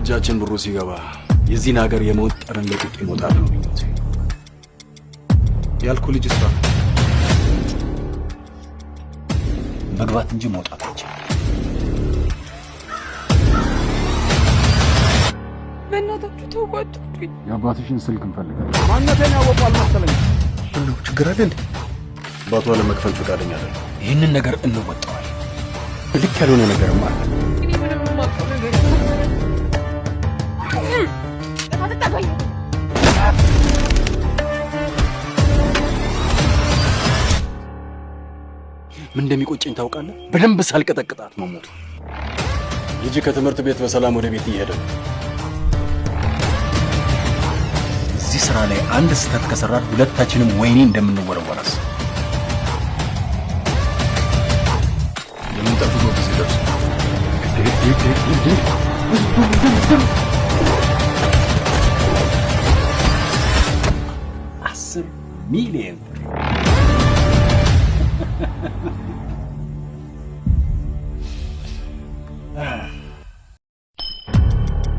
እጃችን ብሩ ሲገባ የዚህን ሀገር የሞት ጠረን ለቅቄ መውጣት ነው ምኞቴ። ያልኩ ልጅ ስራ መግባት እንጂ መውጣት አይቻልም። በእናታችሁ ተው አትጉዱኝ። የአባትሽን ስልክ እንፈልጋለን። ማንነቴን ያወቁ አልመሰለኝም። ምነው ችግር አለ እንዴ? አባቷ ለመክፈል ፈቃደኛ አይደለም። ይህንን ነገር እንወጣዋለን። ልክ ያልሆነ ነገርም አለ። እኔ ምንም የማውቀው ነገር የለም። አትጠጋኝ። ምን እንደሚቆጨኝ ታውቃለህ? በደንብ ሳልቀጠቅጣት መሞቱ። ልጅ ከትምህርት ቤት በሰላም ወደ ቤት እየሄደ ነው። እዚህ ስራ ላይ አንድ ስህተት ከሰራን ሁለታችንም ወይኔ እንደምንወረወራስ። የምንጠብቀው ጊዜ ደርሶ 10 ሚሊዮን ብር።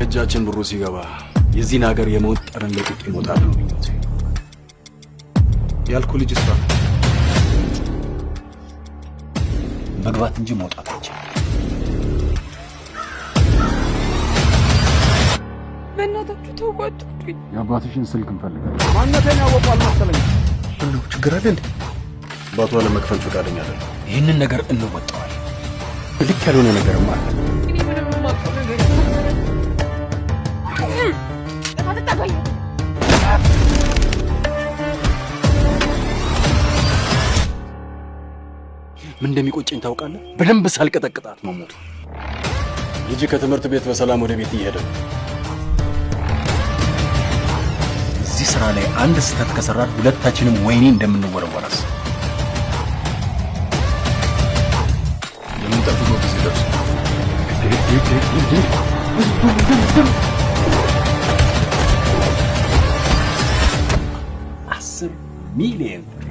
እጃችን ብሩ ሲገባ የዚህን ሀገር የሞት ጠረን ለቅቄ መውጣት ነው ምኞቴ። ያልኩ ልጅ ስራ መግባት እንጂ መውጣት አይቻልም። በእናታችሁ ተው አትጉዱኝ። የአባትሽን ስልክ እንፈልጋለን። ማንነቴን ያወቁ አልመሰለኝም። ምነው ችግር አለ እንዴ? አባቷ ለመክፈል ፈቃደኛ አይደለም። ይህንን ነገር እንወጣዋለን። ልክ ያልሆነ ነገርም አለ። እኔ ምንም የማውቀው ነገር የለም። አትጠጋኝ። ምን እንደሚቆጨኝ ታውቃለህ? በደንብ ሳልቀጠቅጣት መሞቱ። ልጅ ከትምህርት ቤት በሰላም ወደ ቤት እየሄደ ነው። እዚህ ስራ ላይ አንድ ስህተት ከሰራን ሁለታችንም ወይኔ እንደምንወረወራስ። የምንጠብቀው ጊዜ ደርሶ 10 ሚሊዮን ብር።